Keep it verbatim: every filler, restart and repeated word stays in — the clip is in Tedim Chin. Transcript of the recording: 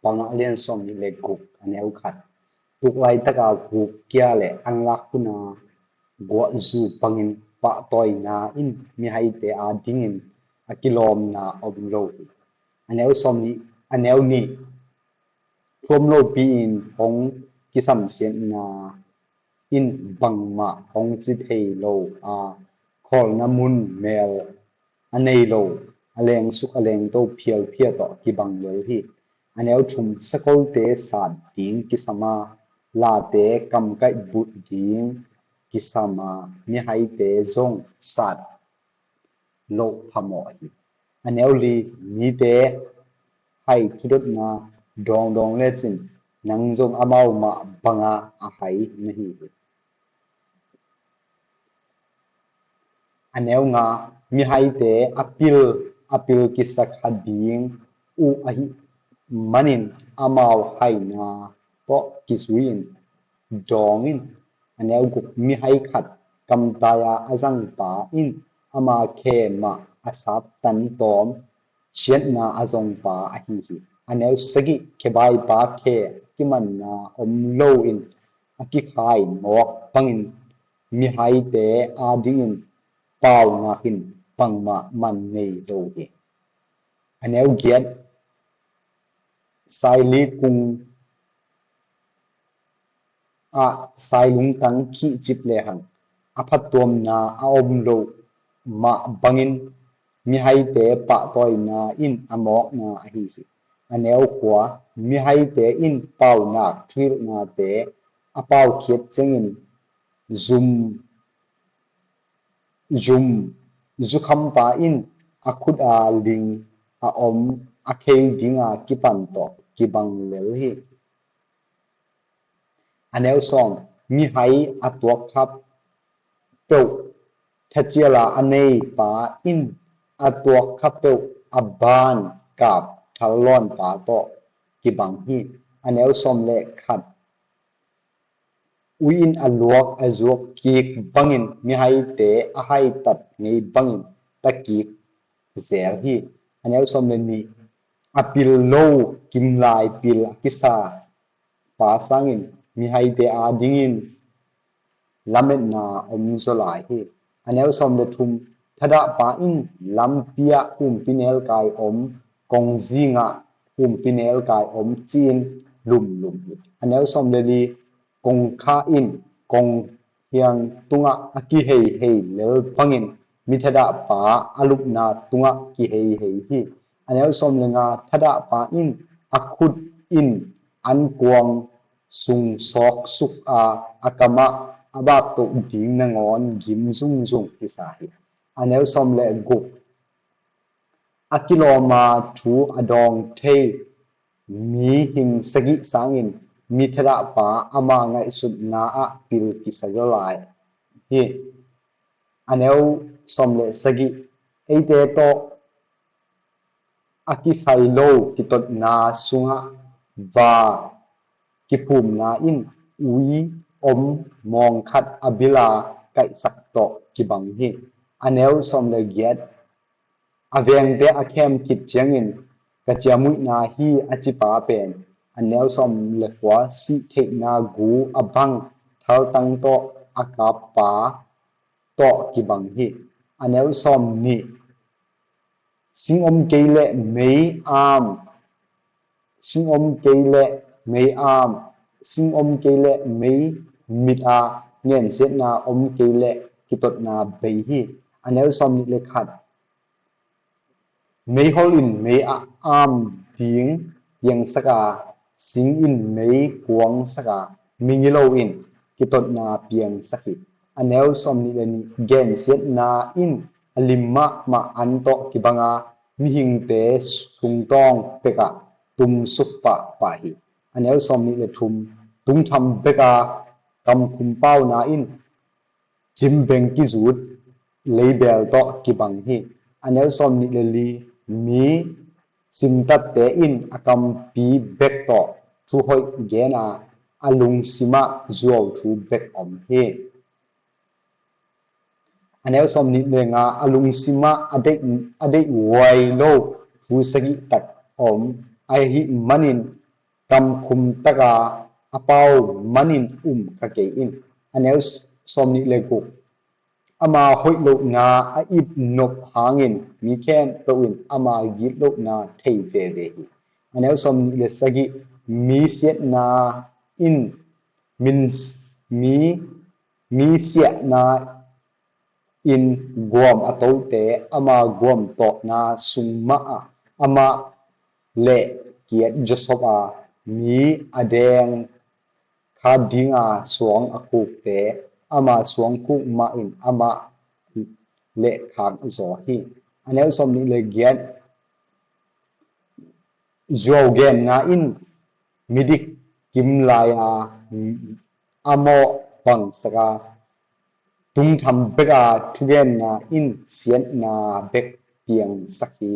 Paunak a lian sawm nih le guk, a neu khat. Tuk laitaka vuk kia le anlak huna guahzu bangin pahtawina in mihaite adingin a kilawmna om lo hi. A neu sawm nih, a neu nih, thuam lopi-in hong kisamsiatna in bangmah hong ci thei lo a, khawlna mun mel a nei lo, a lengsuk a lengto phialphia tawh kibang lel hi. A neu thum, sakolte sat ding kisam a, late kamkaih bulh ding kisam a, mihaite zong sat loh phamawh hi. A neu li, mite hai thudotna dawngdawng lecin nang zong amau mah banga a hai na hi hi. A neu nga, mihaite a pil a pil kisa kha ding uh ahih manin amau haina tawh kizui-in dawng in. A neu guk, mihai khat kamtai-a a zangpa in ama khe mah a saptan tawm siatna a zongpa ahi hi. A neu sagih, khebaipa khe a kimanna om loin a kikhai mawk bangin mihaite adingin paunak in bangmah man nei lo hi. A neu giat, saili kung ah sailungtang khihcip lehang a phattuamna a om loh mah bangin mihaite pahtawina in a mawkna ahi hi. A neu kua, mihaite in paunak thuhilhnate a paukhiat ciangin zum zum zukhampa in a khut a ling a om a khei dinga kipan tawh kibang lel hi. A neu sawm, mihai a tuak kha peuh thaciala a neipa in a tuak kha peuh a ban kap thallawnpa tawh kibang hi. A neu sawm le khat, ui in a luak a zuak kik bangin mihaite a haitat ngei bangin ta kik zel hi. A neu sawm le nih, a pil lo kimlai pil a kisa pa sangin mihaite adingin lametna om zaw lai hi. A neu sawm le thum, thadahpa in lampi ah humpinelkai om, kongzing ah humpinelkai om ci-in lumlum hi. A neu sawm le li, kongkha in konghiang tungah a kiheihei lel bangin mi thadahpa a lupna tungah kiheihei hi. A neu sawm le nga, thadahpa in a khut in ankuang sung sawksuk a, a kamah a baktoh ding nangawn gim zungzung kisa hi. A neu sawm le guk, a kilawma thu a dawng thei mihing sagih sangin mi thadahpa ama ngaihsutna ah pil kisa zaw lai hi. A neu sawm le sagih, eite tawh a kisai lo kitotna sungah va kiphumna in ui om mawngkhat a bila kaihsak tawh kibang hi. A neu sawm le giat, a vengte a khem khit ciangin ka ciamnuihna hi a cipa pen a neu sawm le kua, sih theihna gu a bang thaltang tawh a kappa tawh kibang hi. A neu sawm nih, sing om kei leh mei am sing om kei leh mei am sing om kei leh mei mit a, ngensiatna om kei leh kitotna bei hi. A neu sawm nih le khat, meihol in mei a am ding piangsak a, sing in mei kuangsak a, migilo in kitotna piangsak hi. A neu sawm nih le nih, gensiatna in a lim mahmah an tawh kibang a, mihingte sungtawng pekah tumsuk pahpah hi. A neu sawm nih le thum, tungtham bek a kamkhum pauna in cimbeng kizut leibel tawh kibang hi. A neu sawm nih le li, mi simtatte in a kampi bek tawh thu hoih gen a, a lungsimah zuau thu bek om hi. A neu sawm nih le nga, a lungsimah a deih, a deih huai lo thu sagih tak om ahih manin kamkhum tak a, a pau manin um kha kei in. A neu sawmnih le guk. Ama hoih lohna a ipnop hangin mi khempeuh in ama gitlohna thei veve hi. A neu sawmnih le sagih. Mi siatna in min, mi, mi siatna in guam a tote ama guam tawhna sung mah ah amah le kiat zawsop a, mi a deng kha dinga suang a khukte ama suang khuk mah in amah le khak zaw hi. A neu sawmnih le giat. Zuau genna in midik kim lai a, a mawh bangsak a, tungtham bek a thugenna in siatna bek piangsak hi.